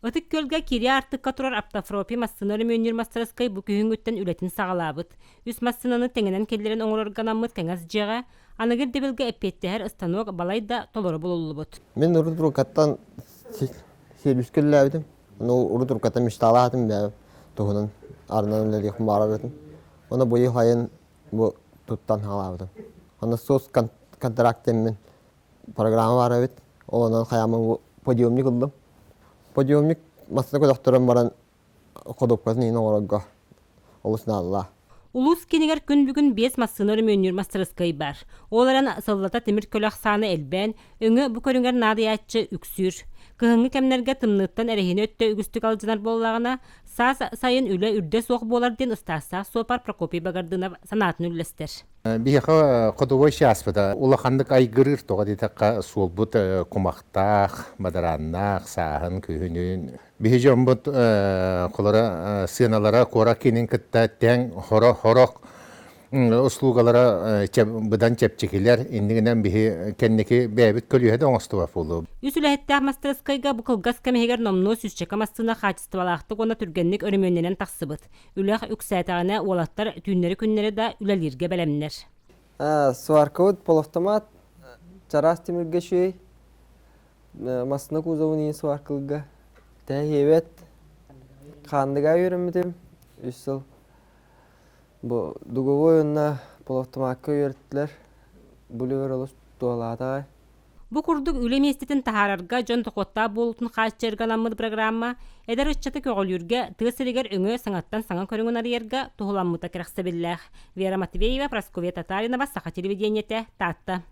Ытык Күөлгэ киирии аартыкка турар Автофропи массыына өрөмүөннүүр мастарыскыай бу күһүҥҥүттэн үлэтин саҕалаабыт. Үс массыынаны тэҥинэн киллэрэн оҥорорго анаммыт кэҥэс дьиэҕэ аныгы ирдэбилгэ эппиэттэһэр станок балайда толору булуллубут. Мин урут уруккаттан сервискэ үлэлээбитим. Ну, урут уруккаттан мечталаатым бэйэм туһунан арынан үлэлиэхпин баҕарар этим. Оны быйыл сайын бу туттан хаалаабытым. Аны соц контракт диэммин программа баар эбит. Ол онон хайааммын подъемник ыллым. Подъемник массыына көтөхтөрөн баран ходуопкатын иһин оҥорорго олус наадалаах. Улуус киинигэр күн бүгүн биэс массыына өрөмүөннүүр мастарыскыай баар. Ол эрэн сыллата тимир көлө ахсаана элбээн, өҥө бу көрүҥэр наадыйааччы үксүүр. Кыһыҥҥы кэмнэргэ тымныыттан эрэһиинэ өттө үгүстүк алдьанар буоллаҕына, саас сайын үлэ үрдэ суох буолар диэн ыстаастаах суопар Прокопий Багардынов санаатын үллэстэр. Биһиэхэ ходовой чааспыта улаханнык айгырыыр, тоҕо диэтэххэ суолбут кумахтаах, бадарааннаах, сааһын, күһүнүн. Биһи дьоммут холоро сыаналара куорат киинин кытта тэҥ хоро-хорох услугалара быдан чэпчэкилэр, иннигинэн биһи кэнники бэйэбит көлүөһэ да оҥостубат буолуо. Үс үлэһиттээх мастарыскыайга бу кылгас кэм иһигэр номнуо сүүсчэкэ массыына хаачыстыбалаахтык уонна түргэнник өрөмүөннэнэн тахсыбыт. Үлэх үксээтэҕинэ уолаттар түүннэри-күннэри да үлэлииргэ бэлэмнэр. Сваркабыт полуавтомат чараас тимиргэ үчүгэй. Массыына кузовын иһин сваркалыырга тэһиэбэт. Хаандыга үөрэммитим үс сыл. Бу дуговой уонна полуавтомакка үөрэттилэр. Бу үлэбэр олус туһалаата. Бу курдук үлэ миэстэтин таһаарарга дьон дохуоттаах буолуутун хааччыйарга анаммыт программа эдэр ыччаты көҕүлүүргэ, тыа сиригэр өҥө саҥаттан саҥа көрүҥүн арыйарга туһуламмыта кэрэхсэбиллээх. Вера Матвеева, Прасковья Татаринова, Саха телевидениетэ, Таатта.